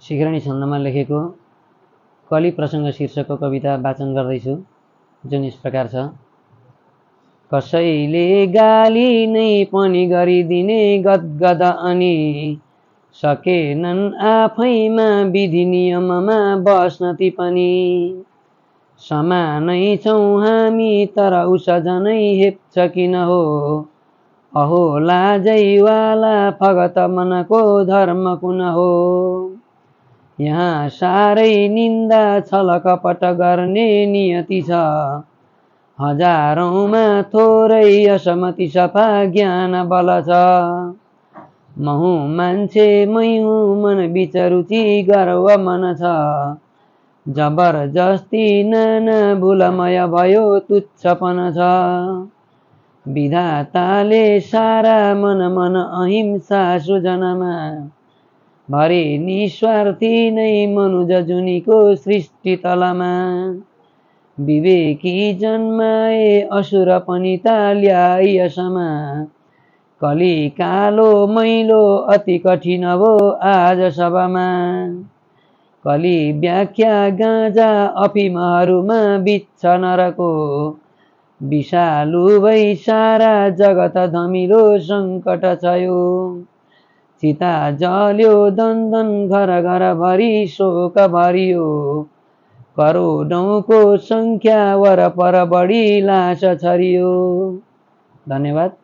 शिखरणी छन्दमा लेखेको कली प्रसङ्ग शीर्षकको कविता वाचन गर्दैछु, जुन यस प्रकार छ। कसैले गाली नै पनि गरिदिने गदगद अनि सकेनन् आफैमा विधि नियममा बस्न ती पनि। समानै छौँ हामी तर उस झनै हेप्छ किन हो, अहो लाजैवाला फगत मनको धर्म कुन हो। यहाँ साह्रै निन्दा छलकपट गर्ने नियति छ, हजारौँमा थोरै असमति सफा ज्ञान बल छ। म हुँ मान्छे मै हुँ मन बिच रुचि गर्व मन छ, जबरजस्ती नाना भुलमय भयो तुच्छपन छ। विधाताले सारा मन मन अहिंसा सृजनमा भरे निस्वार्थी नै मनुज जुनीको सृष्टि तलमा। विवेकी जन्माए असुर पनि ताल्याई यसमा, कली कालो मैलो अति कठिन भो आज सबमा। कली व्याख्या गाँजा अफिमहरूमा बित्छ नरको, विषालु भई सारा जगत धमिलो सङ्कट छ यो। चिता जल्यो दन्दन घर घर भरी शोक भरियो, करोडौँको सङ्ख्या वरपर बढी लास छरियो। धन्यवाद।